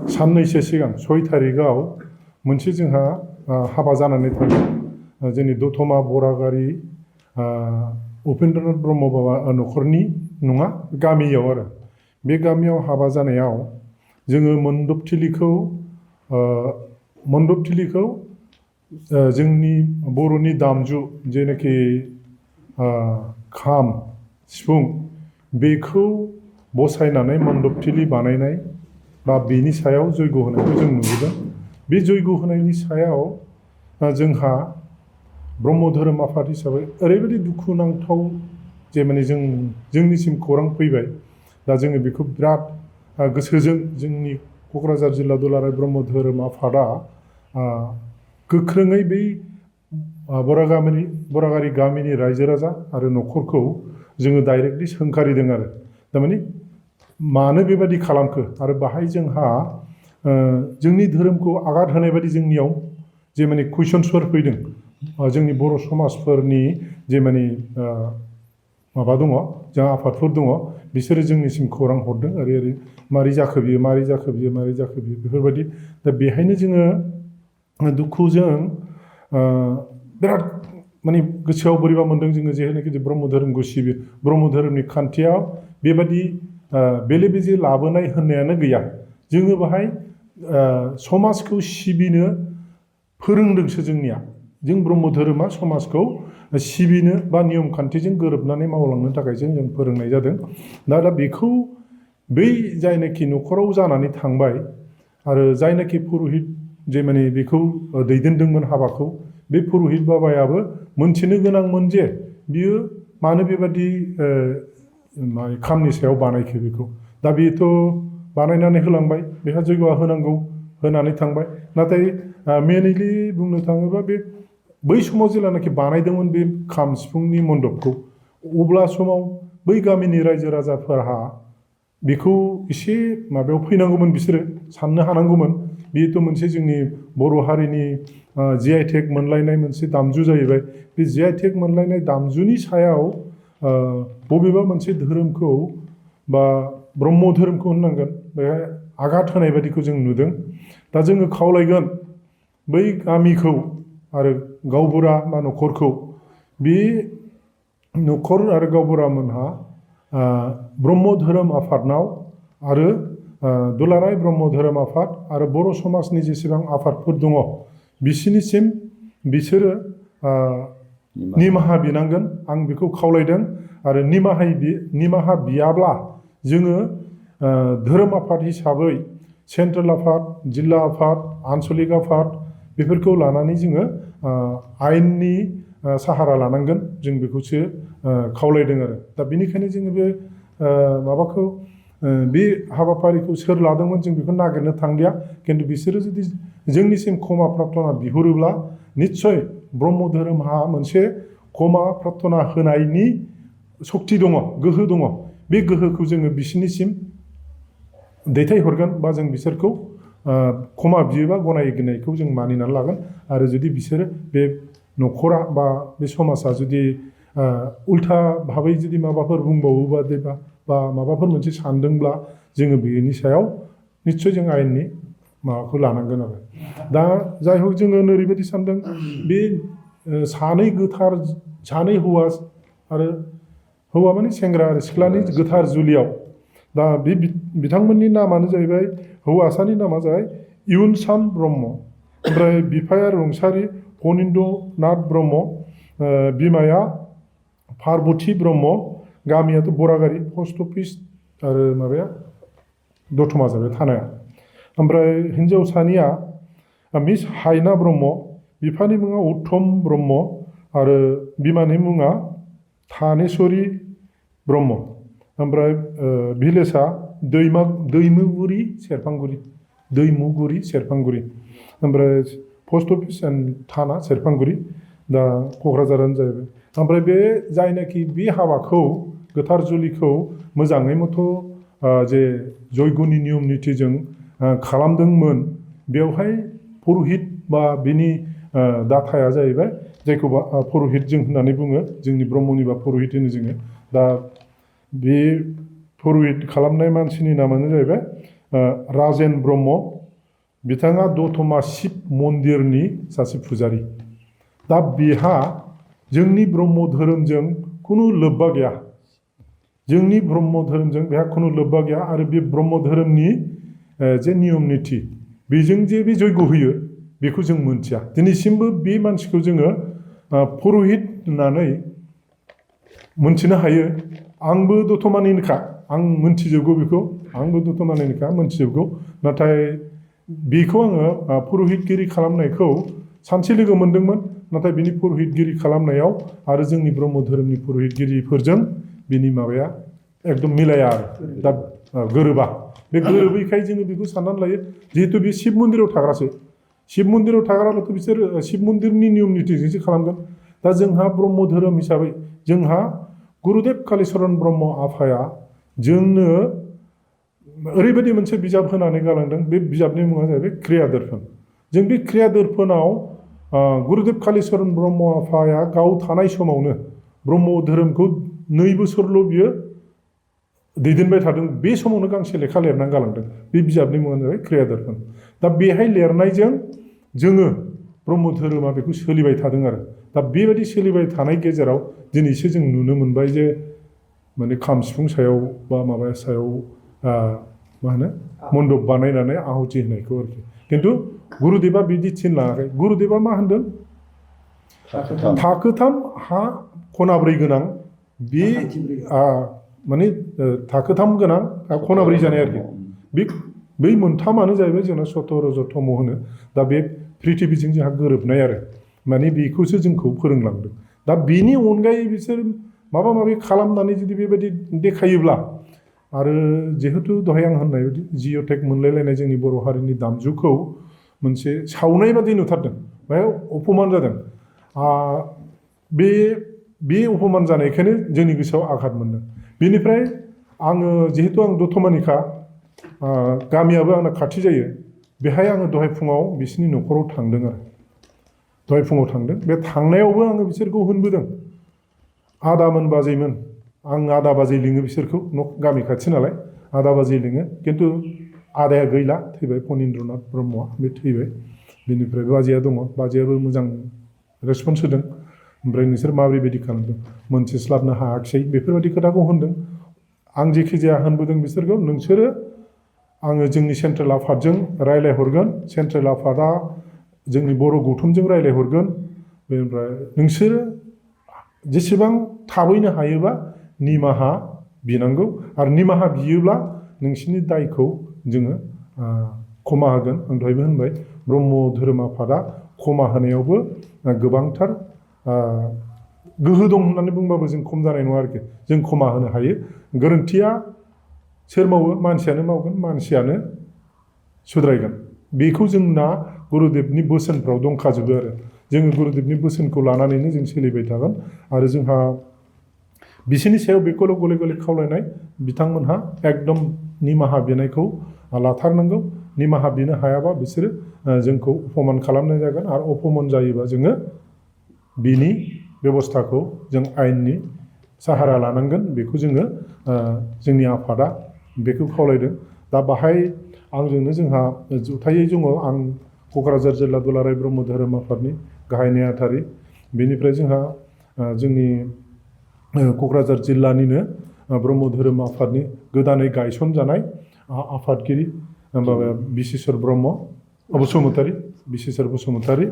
साननैसो सिगां 6 तारिखआव मोनसे जोंहा हाबा जानानै थांदों जोंनि दतमा बरागारि उपेन्द्रनाथ ब्रह्म बाबा न'खरनि नङा गामियाव आरो बे गामियाव हाबा जानायाव जोङो मन्दपथिलिखौ जोंनि बर'नि दामजु जेनाखि खाम सिफुं बेखौ बसायनानै मन्दपथिलि बानायनाय बा बेनि सायाव जयग होनायखौ जों नुबोदों। बे जयग होनायनि सायाव जोंहा ब्रह्म धोरोम आफाद हिसाबै ओरैबायदि दुखुनांथाव जे माने जोंनिसिम खौरां फैबाय। दा जोङो बेखौ बिराद गोसोजों जोंनि क'क्राझार जिल्ला दुलाराय ब्रह्म धोरोम आफादा गोख्रोङै बै बरागारि गामिनि रायजो राजा आरो न'खरखौ जोङो डाइरेक्टलि सोंखारिदों आरो थारमाने मानो बेबादि खालामखो आरो बाहाय जोंहा जोंनि धोरोमखौ आघात होनाय बायदि जोंनियाव जे माने कुइसन्सफोर फैदों जोंनि बर' समाजफोरनि जे माने माबा दङ जोंहा आफादफोर दङ बिसोरो जोंनिसिम खौरां हरदों ओरै मारै जाखो बियो बेफोरबायदि। दा बेहायनो जोङो दुखुजों बिराद माने गोसोआव बोरैबा मोनदों जोङो जेनाखि ब्रह्म धोरोमखौ सिबियो ब्रह्म धोरोमनि खान्थियाव बेबादि बेले बेजे लाबोनाय होननायानो गैया। जोङो बाहाय समाजखौ सिबिनो फोरोंदोंसो जोंनिया जों ब्रह्म धोरोमा समाजखौ सिबिनो बा नियम खान्थिजों गोरोबनानै मावलांनो थाखायसो जों फोरोंनाय जादों। दा बेखौ बै जायनाखि न'खराव जानानै थांबाय आरो जायनाखि पुर'हित जे माने बेखौ दैदेनदोंमोन हाबाखौ बे पुर'हित बाबायाबो मोनथिनो गोनांमोन जे बियो मानो बेबादि खामनि सायाव बानायखो बेखौ। दा बेथ' बानायनानै होलांबाय बेहा जयग'आ होनांगौ होनानै थांबाय। नाथाय मेनलि बुंनो थाङोबा बे बै समाव जेब्लानाखि बानायदोंमोन बे खाम सिफुंनि मन्दपखौ अब्ला समाव बै गामिनि रायजो राजाफोरहा बेखौ एसे माबायाव फैनांगौमोन बिसोरो साननो हानांगौमोन। बेथ' मोनसे जोंनि बर' हारिनि GI/टेग मोनलायनाय मोनसे दामजु जाहैबाय। बे GI/टेग मोनलायनाय दामजुनि सायाव बबेबा मोनसे धोरोमखौ बा ब्रह्म धोरोमखौ होननांगोन बेहाय आघात होनाय बायदिखौ जों नुदों। दा जोङो खावलायगोन बै गामिखौ आरो गावबुरा बा न'खरखौ बे न'खर आरो गावबुरामोनहा ब्रह्म धोरोम आफादनाव आरो दुलाराय ब्रह्म धोरोम आफाद आरो बर' समाजनि जेसेबां आफादफोर दङ बिसोरनिसिम बिसोरो निमाहा बिनांगोन आं बेखौ खावलायदों। आरो निमाहा बियाब्ला जोङो धोरोम आफाद हिसाबै सेन्ट्रेल आफाद जिल्ला आफाद आन्सलिक आफाद बेफोरखौ लानानै जोङो आयेननि साहारा लानांगोन जों बेखौसो खावलायदों आरो। दा बेनिखायनो जोङो बे माबाखौ बे हाबाफारिखौ सोर लादोंमोन जों बेखौ नागिरनो थांलिया। खिन्थु बिसोरो जुदि जोंनिसिम क्षमा प्रार्थना बिहरोब्ला निस्सय ब्रह्म धोरोमहा मोनसे क्षमा प्रार्थना होनायनि सक्ति दङ गोहो दङ। बे गोहोखौ जोङो बिसोरनिसिम दैथायहरगोन बा जों बिसोरखौ क्षमा बियोबा गनायनायखौ जों मानिनानै लागोन। आरो जुदि बिसोरो बे न'खरा बा बे समाजा जुदि उल्था भाबै जुदि माबाफोर बुंबावोबा बा माबाफोर मोनसे सानदोंब्ला जोङो बेनि सायाव निस्सय जों आयेननि माबाखौ लानांगोन आरो। दा जाय हक जोङो ओरैबायदि सानदों बे सानै हौवा आरो हौवा माने सेंग्रा आरो सिख्लानि गोथार जुलियाव दा बे बिथांमोननि नामानो जाहैबाय हौवासानि नामा जाबाय इयुनसान ब्रह्म ओमफ्राय बिफाया रुंसारि फनिन्द्रनाथ ब्रह्म बिमाया पार्बती ब्रह्म गामियाथ' बरागारि पस्ट अफिस आरो माबाया दतमा जाबाय थानाया। ओमफ्राय हिन्जावसानिया मिस हायना ब्रह्म बिफानि मुङा उत्तम ब्रह्म आरो बिमानि मुङा थानेस्वरी ब्रह्म। ओमफ्राय भिलेजआ दैमुगुरि सेरफांगुरि ओमफ्राय पस्ट अफिस एन्ड थाना सेरफांगुरि दा क'क्राझारानो जाहैबाय। ओमफ्राय बे जायनाखि बे हाबाखौ गोथार जुलिखौ मोजाङै मथ' जे जयग'नि नियम निथिजों खालामदोंमोन बेवहाय पुर'हित बा बिनि दाथाया जाहैबाय जायखौ पुर'हित जों होननानै बुङो जोंनि ब्रह्मनिबा पुर'हित होनो जोङो। दा बे पुर'हित खालामनाय मानसिनि नामानो जाहैबाय राजेन ब्रह्म बिथाङा दतमा शिब मन्दिरनि सासे फुजारि दा बेहा जोंनि ब्रह्म धोरोमजों खुनु लोब्बा गैया जोंनि ब्रह्म धोरोमजों बेहा खुनु लोब्बा गैया आरो बे ब्रह्म धोरोमनि जे नियम निथि बेजों जे बे जयग होयो बेखौ जों मोनथिया दिनैसिमबो बे मानसिखौ जोङो पुरहित होननानै मोनथिनो हायो आंबो दतमानिनोखा आं मोनथिजोबगौ बेखौ आंबो दतमानिनोखा मोनथिजोबगौ नाथाय बेखौ आङो पुरहितगिरि खालामनायखौ सानसे लोगो मोनदोंमोन नाथाय बिनि पुरहितगिरि खालामनायाव आरो जोंनि ब्रह्म धोरोमनि पुरहितगिरिफोरजों बिनि माबाया एकदम मिलाया आरो दा गोरोबा बे गोरोबैखाय जोङो बेखौ साननानै लायो जिहेतु बे शिब मन्दिराव थाग्रासो शिब मन्दिराव थाग्राबाथ' बिसोर शिब मन्दिरनि नियम निथिजोंसो खालामगोन दा जोंहा ब्रह्म धोरोम हिसाबै जोंहा गुरुदेब कालिचरन ब्रह्म आफाया जोंनो ओरैबायदि मोनसे बिजाब होनानै गालांदों बे बिजाबनि मुङा जाहैबाय क्रिया दर्पण जों बे क्रिया दर्पणआव गुरुदेब कालिचरन ब्रह्म आफाया गाव थानाय समावनो ब्रह्म धोरोमखौ 2 बोसोरल' बियो दैदेनबाय थादों बे समावनो गांसे लेखा लिरनानै गालांदों बे बिजाबनि मुङानो जाबाय क्रिया दर्पण दा बेहाय लिरनायजों जोङो ब्रह्म धोरोमा बेखौ सोलिबाय थादों आरो दा बेबायदि सोलिबाय थानाय गेजेराव दिनैसो जों नुनो मोनबाय जे माने खाम सिफुं सायाव बा माबा सायाव मा होनो मन्दप बानायनानै आहुति होनायखौ आरोखि खिन्थु गुरुदेबा बिदि थिनलाङाखै गुरुदेबा मा होनदों थाखोथाम हा खनाब्रै गोनां बे माने थाखोथाम गोनां खनाब्रै जानाय आरोखि बे बै मोनथामानो जाहैबाय जोंना सत रजतम होनो दा बे पृथिबिजों जोंहा गोरोबनाय आरो माने बेखौसो जोंखौ फोरोंलांदों दा बेनि अनगायै बिसोर माबा माबि खालामनानै जुदि बेबायदि देखायोब्ला आरो जिहेतु दहाय आं होननाय बायदि जिअ'टेक मोनलायलायनाय जोंनि बर' हारिनि दामजुखौ मोनसे सावनाय बादि नुथारदों बेहाय अपमान जादों बे अपमान जानायखायनो जोंनि गोसोआव आघात मोनदों बेनिफ्राय आङो जिहेतु आं दतमानिखा गामियाबो आंना खाथि जायो बेहाय आङो दहाय फुङाव बिसिनि न'खराव थांदों आरो दहाय फुङाव थांदों बे थांनायावबो आङो बिसोरखौ होनबोदों आदामोन बाजैमोन आं आदा बाजै लिङो बिसोरखौ गामि खाथि नालाय आदा बाजै लिङो खिन्थु आदाया गैला थैबाय फनिन्द्रनाथ ब्रह्मआ बे थैबाय बेनिफ्राय बाजैया दङ बाजैयाबो मोजां रेसपन्स होदों ओमफ्राय नोंसोर माबोरै बायदि खालामदों मोनथिस्लाबनो हायाखिसै बेफोरबायदि खोथाखौ होनदों आं जेखि जाया होनबोदों बिसोरखौ नोंसोरो आङो जोंनि सेन्ट्रेल आफादजों रायज्लायहरगोन सेन्ट्रेल आफादा जोंनि बर' गौथुमजों रायज्लायहरगोन बेनिफ्राय नोंसोरो जेसेबां थाबैनो हायोबा निमाहा बिनांगौ आरो निमाहा बियोब्ला नोंसिनि दायखौ जोङो क्षमा होगोन आं दहायबो होनबाय ब्रह्म धोरोम आफादा क्षमा होनायावबो गोबांथार गोहो दं होननानै बुंबाबो जों खम जानाय नङा आरोखि जों क्षमा होनो हायो गोरोन्थिया सोर मावो मानसियानो मावगोन मानसियानो सुद्रायगोन बेखौ जोंना गुरुदेबनि बोसोनफ्राव दंखाजोबो आरो जोङो गुरुदेबनि बोसोनखौ लानानैनो जों सोलिबाय थागोन आरो जोंहा बिसोरनि सायाव बेखौल' गले गले खावलायनाय बिथांमोनहा एकदम निमाहा बिनायखौ लाथारनांगौ निमाहा बिनो हायाबा बिसोरो जोंखौ अपमान खालामनाय जागोन आरो अपमान जायोबा जोङो बिनि बेबस्थाखौ जों आयेननि साहारा लानांगोन बेखौ जोङो जोंनि आफादा बेखौ खावलायदों दा बाहाय आंजोंनो जोंहा जथायै दङ आं क'क्राझार जिल्ला दुलाराय ब्रह्म धोरोम आफादनि गाहाय नेहाथारि बेनिफ्राय जोंहा जोंनि क'क्राझार जिल्लानिनो ब्रह्म धोरोम आफादनि गोदानै गायसनजानाय आफादगिरि बिसेसर ब्रह्म बसुमतारी बिसेसर बसुमतारी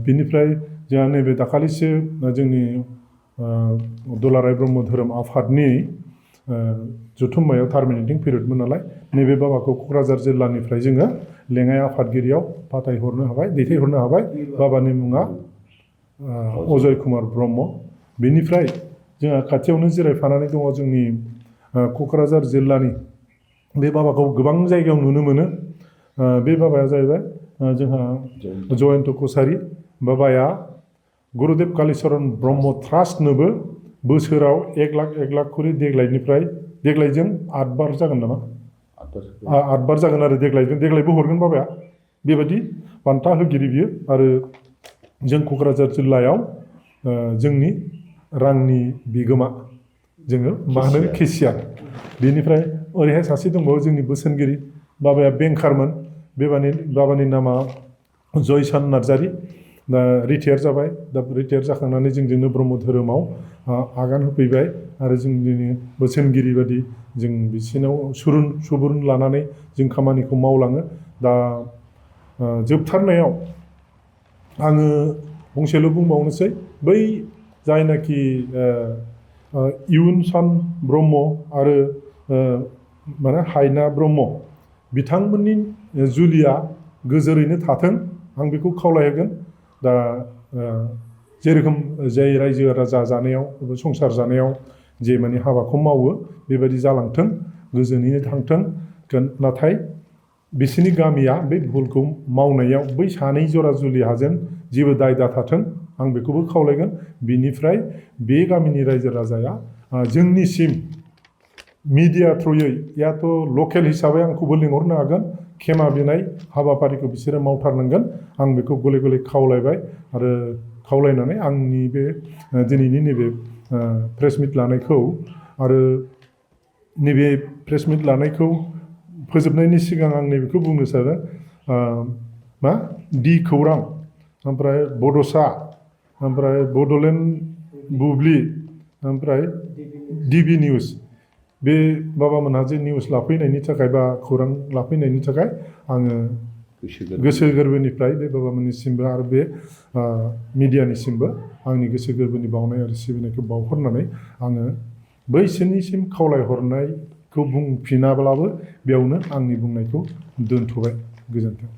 बिनिफ्राय जोंहा नैबे दाखालिसो जोंनि दुलाराय ब्रह्म धोरोम आफादनि जथुम्मायाव टार्मिनेटिं पिरियडमोन नालाय नैबे बाबाखौ क'क्राझार जिल्लानिफ्राय जोङो लेङाइ आफादगिरियाव फाथायहरनो हाबाय दैथायहरनो हाबाय बाबानि मुङा अजय कुमार ब्रह्म बेनिफ्राय जोंहा खाथियावनो जिरायफानानै दङ जोंनि क'क्राझार जिल्लानि बे बाबाखौ गोबां जायगायाव नुनो मोनो बे बाबाया जाहैबाय जोंहा जयन्त कसारी बाबाया गुरुदेब कालिचरन ब्रह्म ट्रास्टनोबो बोसोराव 1 लाख खरि देग्लायजों 8 बार जागोन नामा 8 बार जागोन आरो देग्लायबो हरगोन बाबाया बेबायदि बान्था होगिरि बियो आरो जों क'क्राझार जिल्लायाव जोंनि रांनि बिगोमा जोङो मा होनो केसियार बेनिफ्राय ओरैहाय सासे दंबावो जोंनि बोसोनगिरि बाबाया बेंकारमोन बाबानि नामा जयसान नार्जारी दा रिटायार जाबाय दा रिटायार जाखांनानै जोंजोंनो ब्रह्म धोरोमाव आगान होफैबाय आरो जोंनि बोसोनगिरि बादि जों बिसिनाव सुबुरुन लानानै जों खामानिखौ मावलाङो दा जोबथारनायाव आङो गंसेल' बुंबावनोसै बै जायनाखि इयुन सान ब्रह्म आरो माने हायना ब्रह्म बिथांमोननि जुलिया गोजोरैनो थाथों आं बेखौ खावलायहोगोन दा जेरोखोम जाय रायजो राजा जानायाव एबा संसार जानायाव जे माने हाबाखौ मावो बेबायदि जालांथों गोजोनैनो थांथों नाथाय बिसोरनि गामिया बे भुलखौ मावनायाव बै सानै जरा जुलिहाजों जेबो दाय दाथाथों आं बेखौबो खावलायगोन बिनिफ्राय बे गामिनि रायजो राजाया जोंनिसिम मिडिया थ्रुयै याथ' लकेल हिसाबै आंखौबो लिंहरनो हागोन खेमा बिनाय हाबाफारिखौ बिसोरो मावथारनांगोन आं बेखौ गले गले खावलायबाय आरो खावलायनानै आंनि बे दिनैनि नैबे प्रेस मिट लानायखौ आरो नैबे प्रेस मिट लानायखौ फोजोबनायनि सिगां आं नैबेखौ बुंनो सानो मा दि खौरां ओमफ्राय बड'सा ओमफ्राय बड'लेण्ड बुब्लि ओमफ्राय डिबि निउस बे बाबामोनहा जे निउस लाफैनायनि थाखाय बा खौरां लाफैनायनि थाखाय आङो गोसो गोरबोनिफ्राय बे बाबामोननिसिमबो आरो बे मिडियानिसिमबो आंनि गोसो गोरबोनि बावनाय आरो सिबिनायखौ बावहरनानै आङो बैसोरनिसिम खावलायहरनायखौ बुंफिनाब्लाबो बेयावनो आंनि बुंनायखौ दोनथ'बाय गोजोन्थों